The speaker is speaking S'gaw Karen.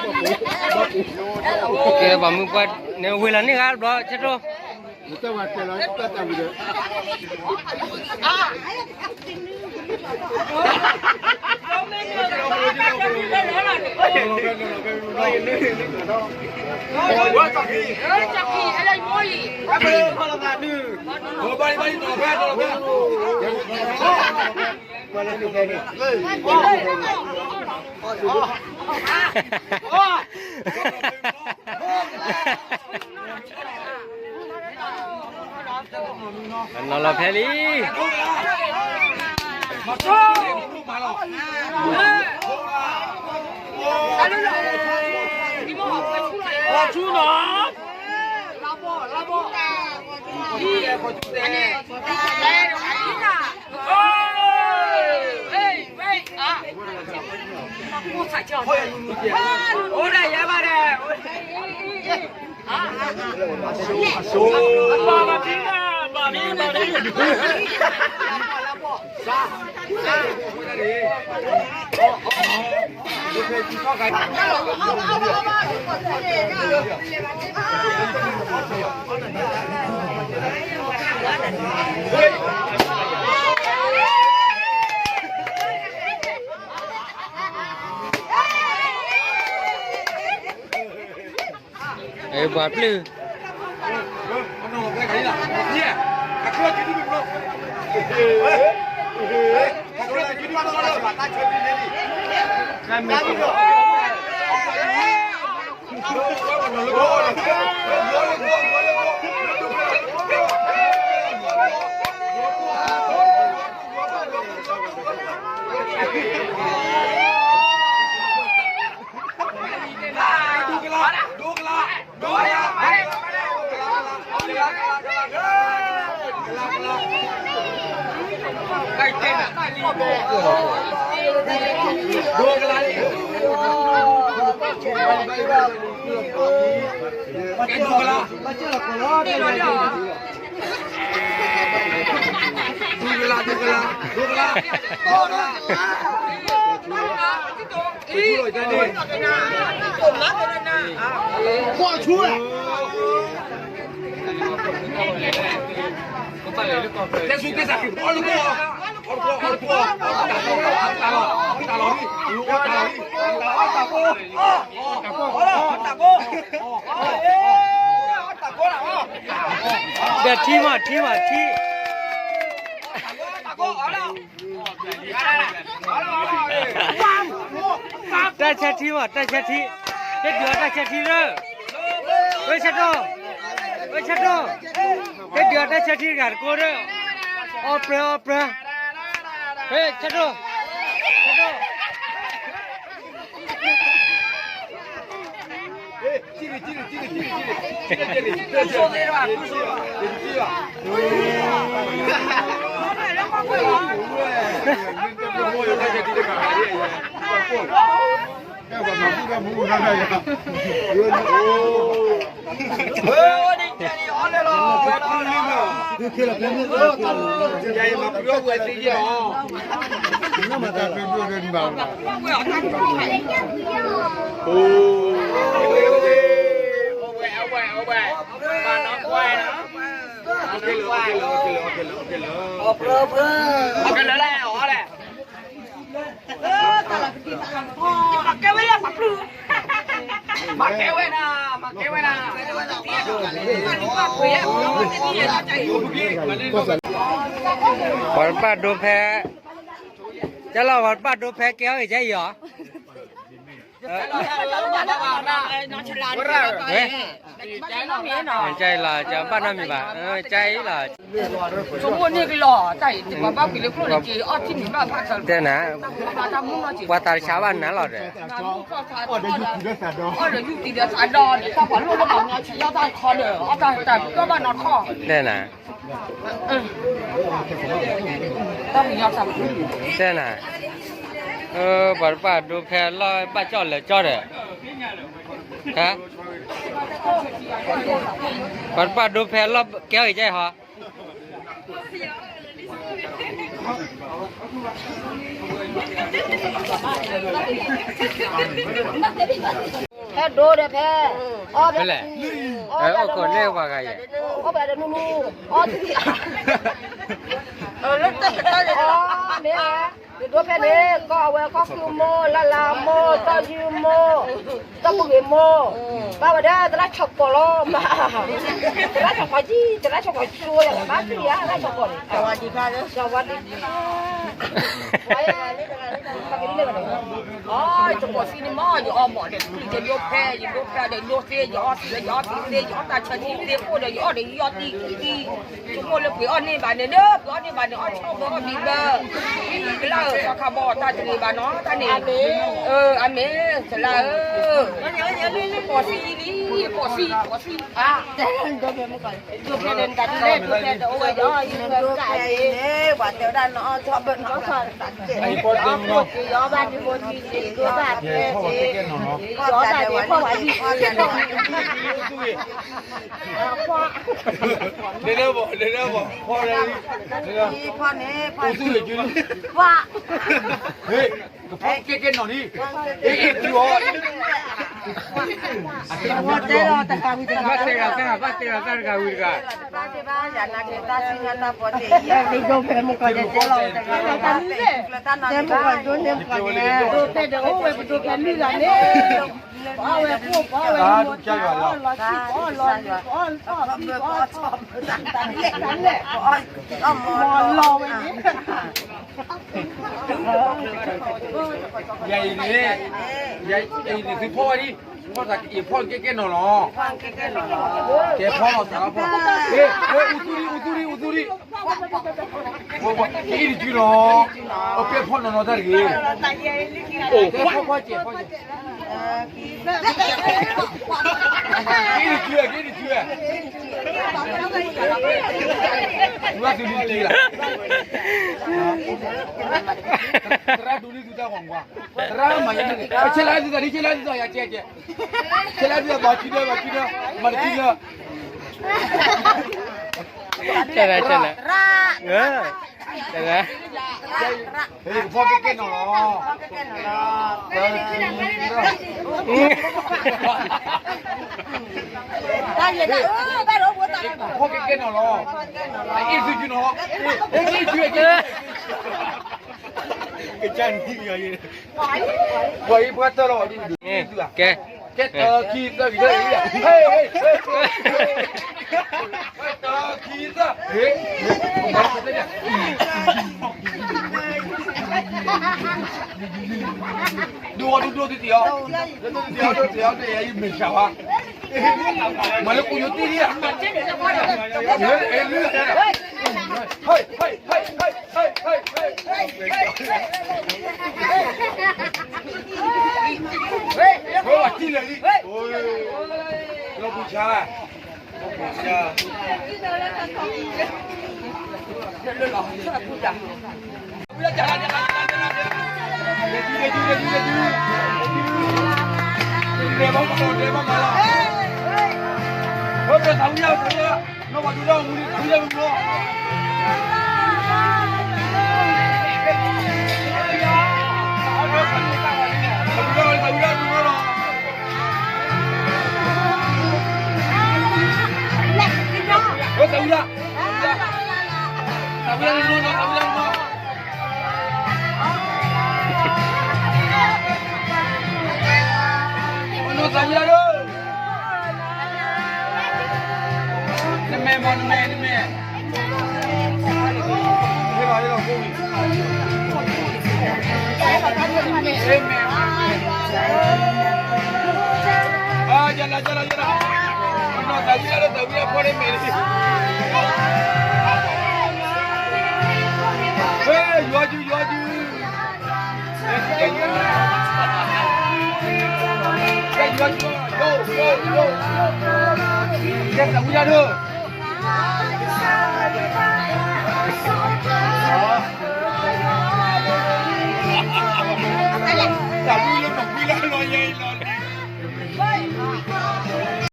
ကဲ ပှၤမုၢ်ပှၢ်န့ၣ် ဝံၤလီၤန့ၢ်ဂၤဘျီ ဆၢတိၢ် နီၤလီၤဖဲလံ. ပှၤပျုၢ် ဒီးထံမး ထံမး ထံ တၢ်ဆၢထံမး တၢ်ဆၢထံ, ဟဲဒုးအီၤတၢ်ဆၢထံလၢ, ဝဲဆၢတိၢ်, ဝဲဆၢတိၢ်, ဟဲဒုးအီၤတၢ်ဆၢထံတဂၤတကိးဒီး, အီၣ်ပြၢ အီၣ်ပြၢ, ဟဲဆၢတိၢ်, ဆၢတိၢ်. ပှၤတပၣ်ဒိဖဲ, ကလီၤ ပှၤတပၣ်ဒိဖဲကဲအီၣ်ဂ့ၤကဲအံၤအီၤ. ကဲအံၤလီၤ ပၣ်နီတမံၤဘၣ်, ကဲအံၤလီၤ. တဲနၤ, ပှၤသးတဆါဘၣ်နၤလီၤဒီး, တဲနၤ, တဲနၤ, ပှၤတပၣ်ဒိဖဲလီၢ်ဘၣ်ကၠီၣ်လၢာ်ကၠီၣ်ဒီး, ပှၤတပၣ်ဒိဖဲလီၢ်ကဲအီၣ်ဂ့ၤကဲအံၤဟီ. ဖဲဒိၣ်ဒီးဖဲ, အီၣ်ဖဲလဲၣ်, အီၣ်ဖဲဒီးမီၢ်, အီၣ်ဖဲဒီးနူနူ, အီၣ်သံ, အီၣ်မ့ၢ်ဝဲ, ယဒိၣ်ဖဲန့ၣ် ကီၢ်အဝဲကီၢ်ဃုမိၢ်, လၢ်လၢ်မိၢ်, တီၢ်ယုၢ်မိၢ်, တီၢ်ပူၤဂ့ၤမိၢ်, ဘၣ်ဝဲဒၣ်သရၣ်ဆီၣ်ကီးလီၤမး, သရၣ်ဆီၣ်ကီးကံ, သရၣ်ဆီၣ်ကီးဆိယၤလီၤ ဘၣ်သံယၤ သရၣ်ဆီၣ်ကီးန့ၣ်, ဝၤဒံခါ, ဝၤဒံခါ, အီ ယကီၢ်သံန့ၣ်မ့ၢ် ယအီၣ်မ့ၢ်ဒီး ယဒိၣ်ဖဲ ယဒိၣ်ဖဲဒီးယဒိၣ်သ့, ယအီၣ်သံဒီးယအီၣ်သံသ့, ယအီၣ်တၢ်ဆၢသံသ့အိၣ်ဒီး ယအီၣ်ဒီးယအီၣ်သံသ့, ဆိကမိၣ်လၢပှ့ၤအီၣ်န့ၢ်ဘၣ်န့ၣ်ဒီး ပှ့ၤအီၣ်န့ၢ်ဘၣ်န့ၣ် အီၣ်ဆီဘၢအီၣ်ဘံၣ်ဘၢ, ကလၢ်ဧၢ သီခါဘီတၢ်တဂ့ၤဘၣ်နီၤ တၢ်န့ၣ်, အၤမ့ၣ်, ကလၢ်ဧၢ, ကီၢ်သံလံ, ကီၢ်သံ, ကီၢ်သံ, ဒိၣ်ဖဲန့ၣ် တၢ်တလဲၣ် ဒိၣ်ဖဲတအိၣ်ဝဲဒီး ယကကးန့ၣ်, ပှၤတဲဝဲဒၣ်နအီၣ်ထီၣ်ဘၣ်နီၤ, ယအီၣ်ဘၣ်န့ၣ်ဘိးထံန့ၣ် ယဒိၣ်ဘၣ်ဖဲန့ၣ်, ယအီၣ်ဘၣ်န့ၣ် ဖီၣ်ဝဲဒ်, လဲၤလၢဘီၣ်, လဲၤလၢဘီၣ်, ဖီၣ်ဝဲဒ်, ဖီၣ်န့ၣ်, ဖီၣ်န့ၣ်, ဖီၣ် ကဖီၣ်ကဲကဲနီၤန့ၣ်, အ့ၣ်အ့ၣ်တုၤအီၤ, ဘၣ်တဲလီၤတၢ်တဂၤဝံၤတဂၤ, ဘၣ်တဲလီၤတၢ်တဂၤဝံၤတဂၤ, ဒိၣ်ဖဲမုၢ်ကီၢ်ဒဲးတဲလီၤတဂၤ, တဲမုၢ်ကီၢ်ဒိၣ်န့ၢ်မုၢ်ကီၢ်ဒဲး, ဒိၣ်ဖဲဒီးအိၣ်ဝဲပဒိၣ်ဖဲမုၢ်ဂၤန့ၣ်, ပအီၣ်ဝဲဖိ ပအီၣ်ဝဲမုၢ် ပအီၣ်လီၤဆံ ပအီၣ်လီၤလံ ပအီၣ်လီၤ ပအီၣ်လီၤဝဲန့ၣ် ယအံၤန့ၣ်, ယအံၤန့ၣ် သုဖီၣ်ဝဲဒ်, ဖီၣ်သးကအံၤဖီၣ်ကဲကဲနီၤလီၤ, ကဲဖီၣ်လီၤသးဖီၣ်, အူသူဒံ အူသူဒံ အူသူဒံ, ကအံၤတစုလီၤ, အကဲဖီၣ်နီၤနီၤတၢ်တဂ့ၤ, အိၣ်ဖီၣ်ဖီၣ်ကဲးဖီၣ်ကဲး, ကအံၤတစု ကအံၤတစု, ဝဲသုလံက့လီၤ, သရၣ်ဒိးန့ၢ်သုတၢ်ဂီၤမူ, သရၣ်မၤယဲန့ၣ်, ဆဲးလၢသုသးဒ် ဆဲးလၢသုသးယၤကဲကဲ, ဆဲးလၢသုသး မၤစုဒၢ မၤစုဒၢ, မၤတစုဒၢ, ကဲလဲၣ် ကဲလဲၣ်, ကဲလဲၣ်, ဖီၣ်ကဲကဲနီၤလီၤ, ဖီၣ်ကဲကဲနီၤလီၤ, အ့ၣ်သုကနီၤ, အ့ၣ်သုက, ကစၢ်နံၣ်ယီၤယဲ, ပှၤအံၤပှၤတၢၢ်လီၤ, ကဲ, ကဲတၢ်ခံသၢဂ့ၤ, တၢ်ခံသၢ, ဒိၣ်အီၤဒိၣ်ဒိၣ်တံၢ်အီၤ, တံၢ်အီၤဒိၣ်တံၢ်အီၤ တယၤယမ့ၢ်စှၤဘၣ်, မၤလၢကိယိတံၢ်လံဧါ, ဟဲ, ဟဲ, ဝဲဝဲတံၢ်လၢာ်လံ, လီၤပူၤဆါ, လီၤပူၤဆါ, လဲၤဘၣ်မၤလီၤ, လဲၤဘၣ်မၤလီၤ, ဟဲ, သးဝံၣ်ယၤ, သးဝံၣ်ယၤ, နီၢ်ပှၤဒူတၢ်အိၣ်မူလံ, သးဝံၣ်ယၤမ့ၢ်ဘျီ, သးဝံၣ်ယၤ, သးဝံၣ်ယၤ, သးဝံၣ်ယၤ, သးဝံၣ်ယၤ, သးဝံၣ်ယၤ, သးဝံၣ်ယၤ, သးဝံၣ်ယၤ, သးဝံၣ်ယၤ, သးဝံၣ်ယၤ, နမဲာ်မ့ၢ် နမဲာ် နမဲာ်, ဟ့ၣ်လီၤ ဟ့ၣ်လီၤ ကိၣ်ဝံၤ, အၤမ့ၣ်, အၤ, ယလၤ ယလၤ ယလၤ, နီၢ်သးဝံၣ်ယၤလၢ သးဝံၣ်ယၤဖီၣ်န့ၢ်မဲာ်လံ, ဟဲ, ယွၤစု ယွၤစု, ကဲ ယွၤစု, ယွၤစု, ယွၤစု, ကဲ သးဝံၣ်ယၤဒီး